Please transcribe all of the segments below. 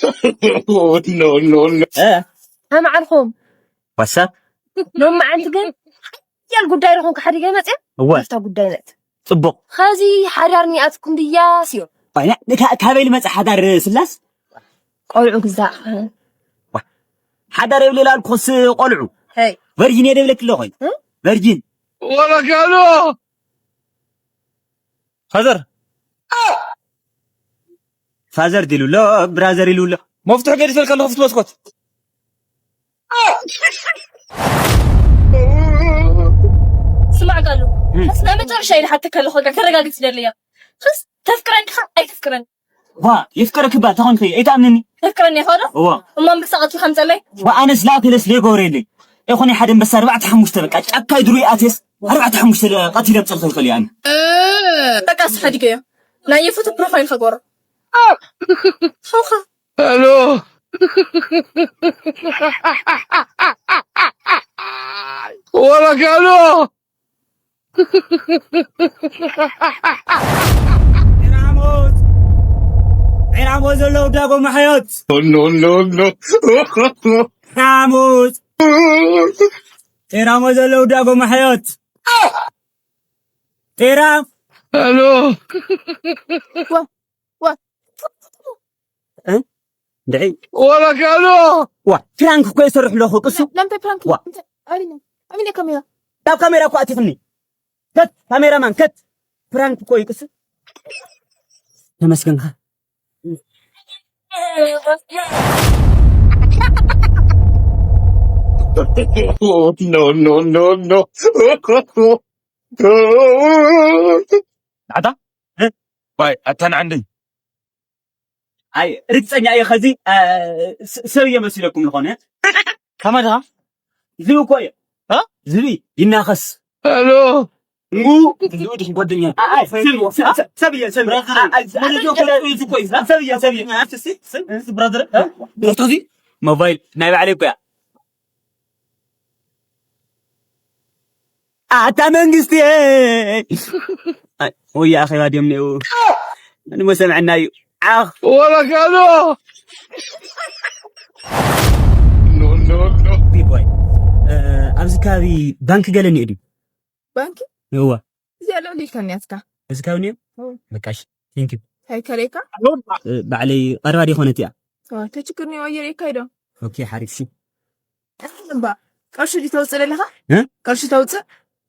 ኖ ኖ ኖ። እ? ኣማዓልኩም። ዋትሳፕ? ሎም መዓልቲ ግን ሓያል ጉዳይ ረኹም ክሓዲገ መፅእ። እወ። ኣብታ ጉዳይ ነት። ጽቡቕ። ኸዚ ሓዳር ኒኣትኩም ድያ ስዮ? ባይና፣ ካ-፣ ካበይ ልመጽእ ሓዳር ስላስ? ቆልዑ ግዛእ። ሓዳር የብለይ ላልኩስ ቆልዑ። ሄይ። ቨርጂን እየ ደብለኪ ኣለኹ። እ? ቨርጂን። ወረጋሎ። ፋዘር። ፋዘር ዲሉ ኣሎ፣ ብራዘር ኢሉ ኣሎ። መፍትሑ ገዲፈልካ ኣለኹ፣ ፍት መስኮት። ስማዕ ቃሉ፣ እም። ሕስ ናይ መጨረሻ ኢለ ሓተካ ኣለኹ፣ በቃ ከረጋግጽ ደለያ። ሕስ ተፍቅረኒ ዲኻ ኣይተፍቅረኒ? ዋ፣ የፍቅረኪ እባ፣ ተኾንኪ ኣይትኣምንኒ? ተፍቅረኒ ኢኻ ዶ? እዋ። እሞ ኣንበሳ ቀትሪ ከምጸለይ? ዋ፣ ኣነስ ላእክለስ ለይገብረለይ። ይኹን ሓደ ኣንበሳ ኣርባዕተ ሓሙሽተ በቃ፣ ጫካይ ድሩይ ኣትየስ ኣርባዕተ ሓሙሽተ ቀቲለ ምጸልከ ይኽእል እየ ኣነ። በቃ፣ እስኻ ድገዮ። ናይ የፎቶ ፕሮፋይል ከጎሮ። ኸውኻ። ሄሎ። ወረጋሎ። ዒራሞት፣ ዒራሞት ዘለዉ ዳጎ ማሕዮት። ኖ፣ ኖ፣ ኖ። ዒራሞት፣ ዒራሞት ዘለዉ ዳጎ ማሕዮት። ዒራም። ሄሎ። ዋ፣ ዋ። እ? ድዒ። ወረጋሎ። ዋ፣ ፕራንክ እኮ ይሰርሕ ኣለኹ ቅሱ። ለምታይ ፕራንክ? ዋ። እንታይ? ኣሪነ። ኣሚነ ካሜራ። ካብ ካሜራ እኮ ኣቲኽኒ። ከት፣ ካሜራማን፣ ከት። ፕራንክ እኮ እዩ ቅሱ። ተመስገንካ። ኖ፣ ኖ፣ ኖ፣ ኖ። ኣታ? እ? ዋይ፣ ኣታ ንዓንደይ። ኣይ፣ ርግጸኛ እየ ኸዚ፣ እ፣ ስ-፣ ሰብ እየ መሲለኩም ዝኾነ። ከመይ ደኣ? ዝብኢ እኮ እየ። እ? ዝብኢ ይናኸስ። ሄሎ። እሙ፣ ዝብኢ ድሽ ጓደኛ? ኣይ፣ ሰብ፣ ሰብ፣ ሰብ እየ፣ ሰብ እየ። ብራዘር፣ ኣይ፣ ኣይ፣ መለዮ ሰብ እየ፣ ከጥዩ እኮ እዩ። ሰብ እየ፣ ሰብ እየ። ኣፍሲ፣ ሰብ፣ ሰብ፣ ብራዘር፣ እ? ዶክተር፣ እዚ ሞባይል ናይ ባዕለይ እኮ እያ። ኣታ መንግስቲ! ኣይ፣ ወይ ኣኼባ ድዮም ነይሩ? ንሞ ሰምዐና እዩ። ዓኽ! ወረጋሎ! ኖ፣ ኖ፣ ኖ። ቢቦይ፣ እ፣ ኣብዚ ከባቢ ባንክ ገለ እኒኦ ድዩ? ባንክ? እዋ። እዚኣ ልዕሊ ኢልካ እኒኣትካ። እዚ ከባቢ እኒኦ? እው። በቃ እሺ። ቴንክ ዩ። እንታይ ከለይካ? እ፣ ባዕለይ ቀረባ ድኾነት እያ። እዋ፣ ተችግር እኒኦ፣ ኣየር የካይዶ። ኦኬ፣ ሓሪፍ እሺ። እምባ፣ ቅርሺ ድዩ ተውፅእ ዘለኻ? እ? ቅርሺ ተውፅእ?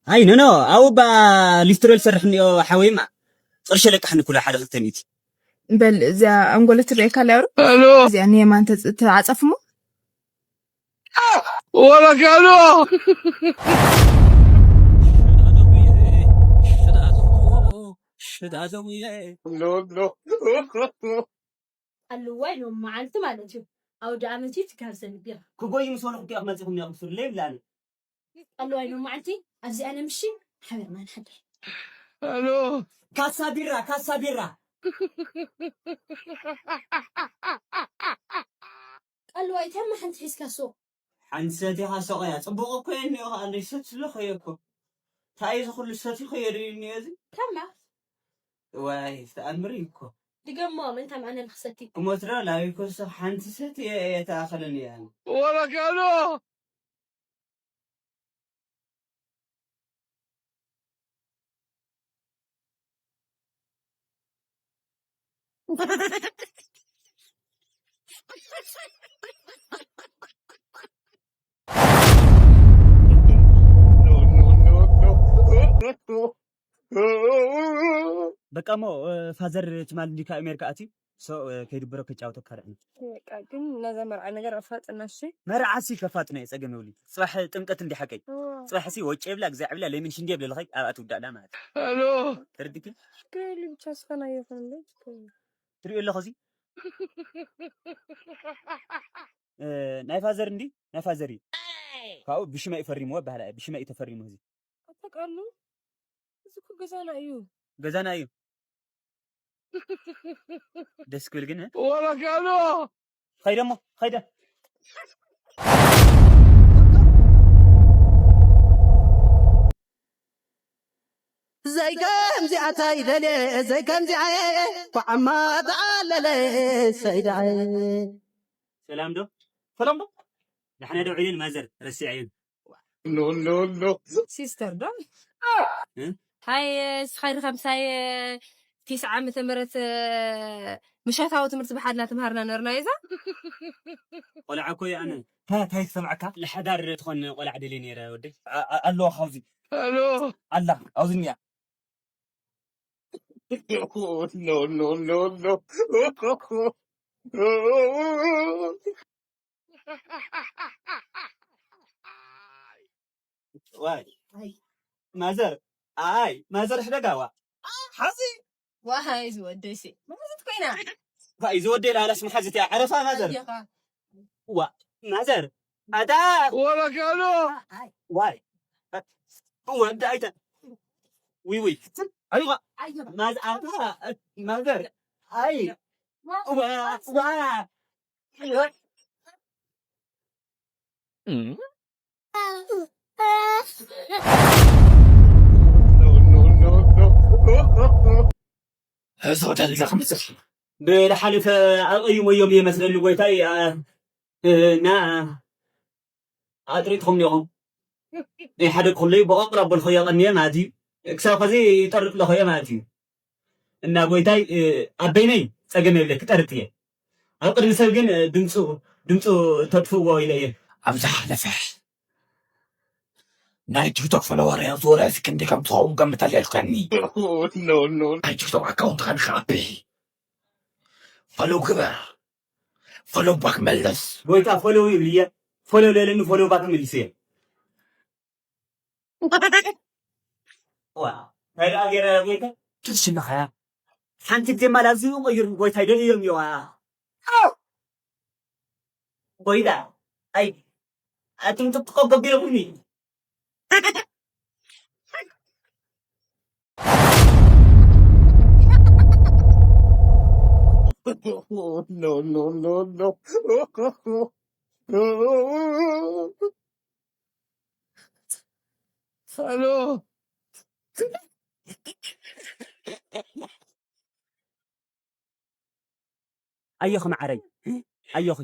ኣይ፣ ኖ፣ ኖ፣ ኣብኡ ባ ሊስትሮ ዝሰርሕ እኒኦ ሓወይማ። ቅርሺ ለቃሕኒ ኩሉ ሓደ ክልተ ሚእቲ። በል፣ እዚኣ ኣንጎሎ ትረኤካ ኣላ ዶ? ሄሎ። እዚኣ ንየማን ተፅ-፣ ተዓፀፍሞ። ወረጋሎ። ኖ፣ ኖ። ኣለዋ ኢሎም መዓልቲ ማለት እዩ። ኣውደ ኣመት እዩ ትጋብዘኒ ቢራ። ክጎይ ምስ በልኹ እኮ ኢኹም መጺኹም ኢኹም ሱር ለይብላኒ። ኣለዋ ኢሎም መዓልቲ ኣብዚ ኣነ ምሺ ሓበርና ንሓድር። ኣሎ። ካሳ ቢራ፣ ካሳ ቢራ። ኣለዋ ኢተማ ሓንቲ ሒዝካ ሱቕ። ሓንቲ ሰቲኻ ሱቕ እያ። ጽቡቕ እኮ እየ እኒኦ ኸኣ፣ እንደይ ሰትለ ኸየ እኮ። እንታይ እዩ እዚ ኹሉ ሰቲኹ እየ ዶ እኒኦ እዚ? ተማ። ዋይ፣ ተኣምር እዩ እኮ። ድገሞ፣ ምንታይ መኣነ ንኽሰቲ? እሞ ትራ ላቢ ኮስቶ ሓንቲ ሰቲ እየ፣ እየ ተኣኸለኒ እያ። ወረጋሎ! በቃ እሞ፣ እ፣ ፋዘር ትማል እንዲ ካብ ኣሜሪካ ኣትዩ፣ ሶ፣ እ፣ ከይድብሮ ከጫውተካ ርዕና። በቃ ግን ነዛ መርዓ ነገር ኣፋጥና እሺ። መርዓ ሲ ከፋጥና እየ ጸገም የብሉ። ጽባሕ ጥምቀት እንዲ ሓቀይ። እዋ። ጽባሕ ሲ ወጭ የብላ፣ ግዛዕ የብላ፣ ለሚን ሽንዲ የብለ ለኸይ ኣብኣ ትውዳእላ ማለት እዩ። ሄሎ። ተረዲኪ? ሽግር የብሉ፣ ብቻ ስኸና ይኹን እንደ ሽግር የብሉ። ትሪኦ ኣለኹ እዚ? እ፣ ናይ ፋዘር እንዲ፣ ናይ ፋዘር እዩ። ካብኡ ብሽመይ ፈሪምዎ በሃላ፣ ብሽመይ ተፈሪሙ እዚ። ኣታ ቃሉ፣ እዚ እኮ ገዛና እዩ። ገዛና እዩ። ደስ ክብል ግን፣ እ? ወረጋሎ! ኸይደ እሞ፣ ኸይደ። ዘይከምዚኣታ ይደልየ ዘይከምዚኣየ ኳዓማ ተዓለለ ሰይዳየ። ሰላም ዶ? ሰላም ዶ? ዳሕና ዶ ዒልን ማዘር ረሲዐየን። ኖ ኖ ኖ። ሲስተር ዶ? እ? ሃይ ስኻይ ከምሳይ ቲስዓ ዓመተ ምህረት ምሸታዊ ትምህርቲ ብሓድና ተምሃርና ነርና እዛ። ቆልዓ እኮ እየ ኣነ። እንታይ እንታይ ትሰምዓካ? ለሓዳር ትኾን ቆልዓ ደልየ ነይረ ወደይ። ኣ- ኣ- ኣለዋ ካብዚ። ኣሎ። ኣላ ኣብዚ እኒኣ። ኖ ኖ ኖ ኖ። ዋይ ማዘር፣ ኣይ ማዘር ሕደጋዋ ሓዚ። ዋይ ዝወደይሲ መሓዝት ኮይና። ዋይ ዝወደይ ላላስ መሓዝት እያ። ዓረፋ ማዘር። ኣየኻ። ዋ ማዘር ኣታ። ወረጋሎ። ዋይ ወደ ኣይተ። ዊ ዊ። ኣይዋ። ኣየኻ። ማዝ ኣታ። ማዘር። ኣይ ዋ ዋ። እም? እዞ ደለኽ ምስል ብልሓልፈ ኣቐይሞዮም እየ መስለኒ ጎይታይ፣ ኣ፣ እና ኣጥሪጥኹም ኔኹም። ናይ ሓደ ኩለይ ብቐቕ ኣበልኹ የቐንየ ማለት እዩ። ክሳብ ኸዚ ይጠርጥ ኣለኹ እየ ማለት እዩ። እና ጎይታይ፣ እ፣ ኣብ በይነይ ጸገም የብለይ፣ ክጠርጥ እየ። ኣብ ቅድሚ ሰብ ግን፣ እ፣ ድምፁ፣ ድምፁ ተጥፍእዎ ኢለ እየ። ኣብ ዝሓለፈ ናይ ቲክቶክ ፎሎወር እያ ዙርያ እዚ ክንደይ ከም ትኸውን ገምተላ ኢልካኒ። ኖ፣ ኖ። ናይ ቲክቶክ ኣካውንት ኸን ክኣቢ ፎሎው ግበር። ፎሎው ባክ መለስ። ጎይታ ፎሎው ይብል እየ። ፎሎው ለለኒ ፎሎው ባክ ይምልስ እየ። ዋ፣ እንታይ ደኣ ገይረ ጎይታ? ትሽነኻያ። ሓንቲ ግዜ ማል ኣዝዩ ቀይሩ ጎይታ ይደልዮም እየዋ። ኣው! ጎይታ፣ ኣይ፣ ኣቱም ጥጥቆ ገቢርኩኒ። No, no, no, no. Hello. ኣየኹ መዓረይ፣ ኣየኹ።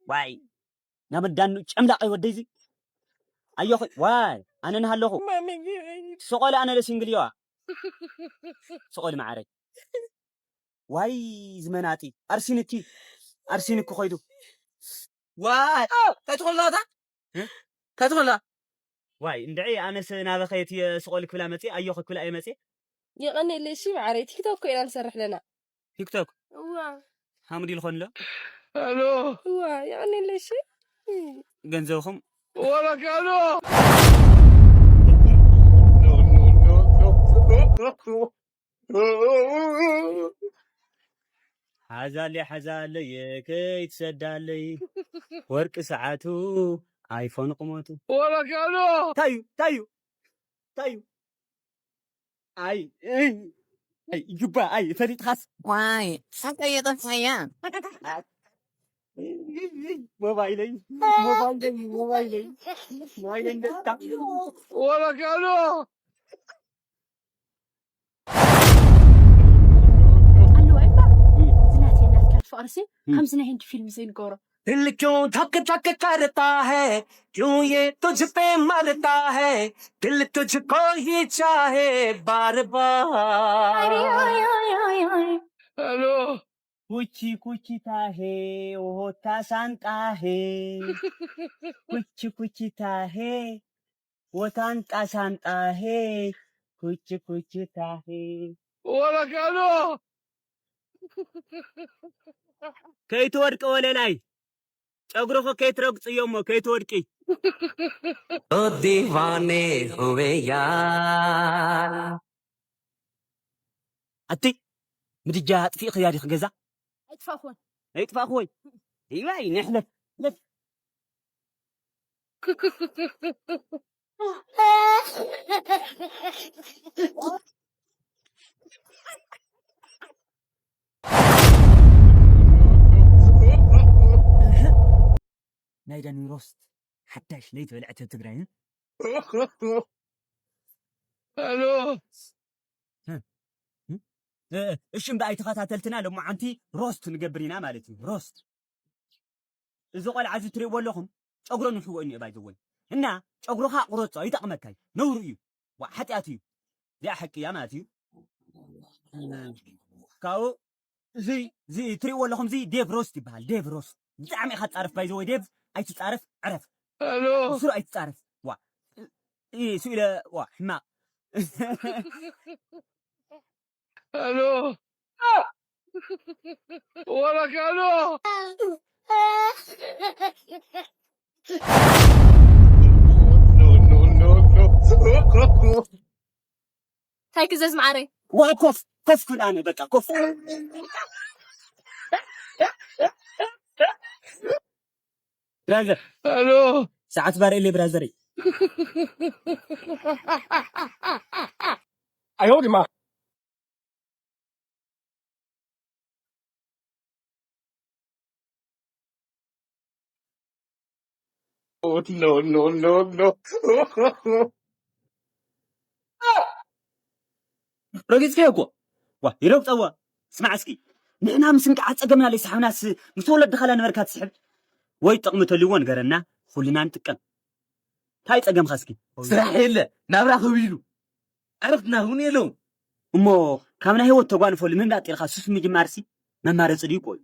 ዋይ፣ ናብ ኣዳኑ ጨምላቐይ ወደይዚ። ኣየኹ፣ ዋይ፣ ኣነ ንሃለኹ። ማሚ፣ ጊረይ። ስቆሊ ኣነ ለሲንግል እየዋ። ስቆሊ መዓረይ። ዋይ፣ ዝመናጢ። ኣርሲንኪ፣ ኣርሲንኪ ኾይዱ። ዋይ፣ እንታይ ትኾንላታ? እ? እንታይ ትኾንላ? ዋይ፣ እንድዒ ኣነስ ናበኸ እቲ ስቆሊ ክብላ መጽየ፣ ኣየኹ ክብላ እየ መጽየ። የቐንየለይ እሺ፣ መዓረይ። ቲክቶክ እኮ ኢና ንሰርሕ ኣለና። ቲክቶክ? እዋ። ሓሙድ ይልኾን ኣሎ? ኣሎ። እዋ፣ የቐንየለይ እሺ። ገንዘብኹም? ወረጋሎ። ሓዛለይ፣ ሓዛለይ፣ ከይትሰዳለይ። ወርቂ ሰዓቱ፣ ኣይፎን ቁመቱ። ወረጋሎ። ታዩ፣ ታዩ፣ ታዩ። ኣይ፣ ኣይ፣ ኣይ፣ ጁባ፣ ኣይ፣ ፈሊጥኻስ? ዋይ፣ ሓቀይ የጠፍኣያ። ሞባይለይ፣ ሞባይለይ፣ ሞባይለይ፣ ሞባይለይ እንደታ። ወረጋሎ። ኣለዋ እባ። እዚ ናተይ ናትካ ፍቕርሲ እም። ከምዚ ናይ ህንዲ ፊልም ዘይንገብሮ። दिल क्यों धक धक करता है, क्यों ये तुझ पे मरता है, दिल तुझको ही चाहे बार बार। Hello. ኩቺ ኩቺ ታሄ፣ ኦሆታ ሳንጣሄ። ኩቺ ኩቺ ታሄ፣ ወታንጣ ሳንጣሄ። ኩቺ ኩቺ ታሄ። ወረጋሎ። ከይትወድቂ ወለላይ። ጨጉርኺ ከይትረግጽዮ እሞ ከይትወድቂ። तो दीवाने हुए यार። ኣቲ ምድጃ ኣጥፊእኽያ ዲኺ ገዛ? ኣይጥፋእኹን። ኣይጥፋእኹ ወይ? ይባይ ንሕለፍ። ለፍ። ናይ ዳኒ ሮስት ሓዳሽ ለይቲ በልዐት ኣብ ትግራይ። ኣሎ። እሺ እምበኣይ ተኸታተልትና፣ ሎማዓንቲ ሮስት ንገብር ኢና ማለት እዩ። ሮስት፣ እዚ ቆልዓ እዚ ትሪእዎ ኣለኹም፣ ጨጉሮ ንሕዎ እዩ ባይዘወይ። እና ጨጉርኻ ቁረጾ፣ ይጠቕመካ እዩ። ነውሩ እዩ። ዋ ሓጢኣት እዩ። እዚኣ ሓቂ እያ ማለት እዩ። ካብኡ እዚ እዚ ትሪእዎ ኣለኹም፣ እዚ ዴቭ ሮስት ይበሃል። ዴቭ ሮስት፣ ብጣዕሚ ኢኻ ትጻረፍ ባይዘወይ። ዴቭ ኣይትጻረፍ፣ ዕረፍ። ኣሎ። ስሩ ኣይትጻረፍ። ዋ እ- ስኢለ፣ ዋ ሕማቕ። ኣሎ። ወረክ ኣሎ። እንታይ ክዘዝ ማዓረይ? ዋ ኮፍ ኮፍ ክብል ኣነ በቃ ኮፍ። ብራዘር ኣሎ። ሰዓት ባርኤለይ ብራዘረይ። ኣዮ ድማ No, no, no, no. ረጊጽካዮ እኮ። ዋ ይረግጸዋ። ስማዕ እስኪ፣ ንሕና ምስ እንቃዓ ጸገምና ለይሰሓብናስ፣ ምስ ወለድኻ ላ ነበርካ ትስሕብ? ወይ ጥቕሚ ተልዎ ንገረና፣ ኩልና ንጥቀም። እንታይ ጸገምካ እስኪ? ስራሕ የለ፣ ናብራ ከቢዱ፣ ዕረፍትና እውን የለውን። እሞ ካብ ናይ ህይወት ተጓንፎ ልምምድ ኣጢርካ ሱስ ምጅማርሲ መማረፂ ድዩ ቆዩ?